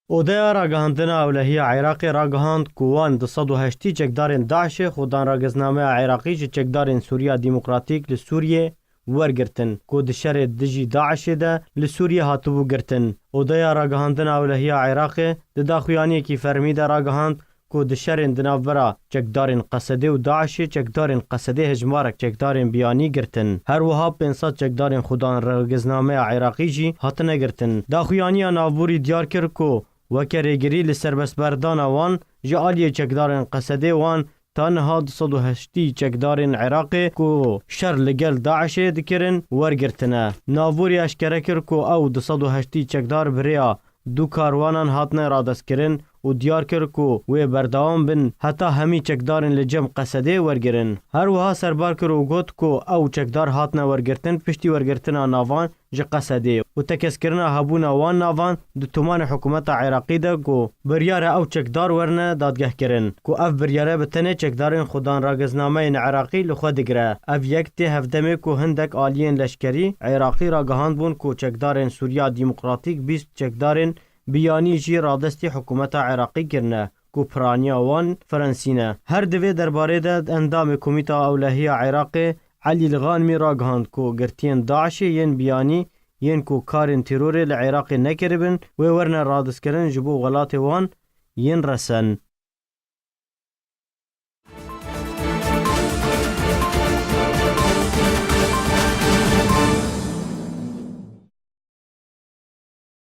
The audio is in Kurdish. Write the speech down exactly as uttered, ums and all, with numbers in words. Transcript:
Odeya Ragihandina Ewlehiya Iraqê ragihand ku wan du sed û heştî çekdarên DAIŞê xudan ragiznameya Iraqî ji çekdarên Sûriya Demokratîk li Sûriyê wergirtin, ku di şerê dijî DAIŞê de li Sûriyê hatibû girtin. Odeya Ragihandina Ewlehiya Iraqê di daxuyaniyekî fermî de ragihand ku di şerên di navbera çekdarên Qesedê û DAIŞê çekdarên Qesedê hejmarek çekdarên biyanî girtin. Her wiha pênc sed çekdarên xudan ragiznameya Iraqî jî hatine girtin. Daxuyaniya navborî diyar kir ku weke rêgirî li serbestberdana wan ji aliyê çekdarên Qesedê wan ta niha du sed û heştî çekdarên Iraqê ku şer li gel DAIŞê dikirin wergirtine. Navborî eşkere kir ku ew du sed û heştî çekdar bi rêya du karwanan hatine radestkirin û diyar kir ku wê berdewam bin heta hemî çekdarên li cem Qesedê wergirin. Her wiha serbar kir û got ku ew çekdar hatine wergirtin piştî wergirtina navan ji Qesedê û tekeskirina hebûna wan navan di tomanê hikûmeta Iraqî de ku biryar e ew çekdar werine dadgehkirin, ku ev biryare bi tenê çekdarên xudan ragiznameyên Iraqî li xwe digire. Ev yek tê hevdemê ku hindek aliyên leşkerî Iraqî ragihandbûn ku çekdarên Sûriya Demokratîk bîst çekdarên biyanî jî radestî hikûmeta Iraqî kirine, ku piraniya wan Fransî ne. Her di vê derbarê de endamê Komîta Ewlehiya Iraqê Elî Lixanmî ragihand ku girtiyên DAIŞê yên biyanî yên ku karên terorê li Iraqê nekiribin, wê werine radestkirin ji bo welatê wan yên resen.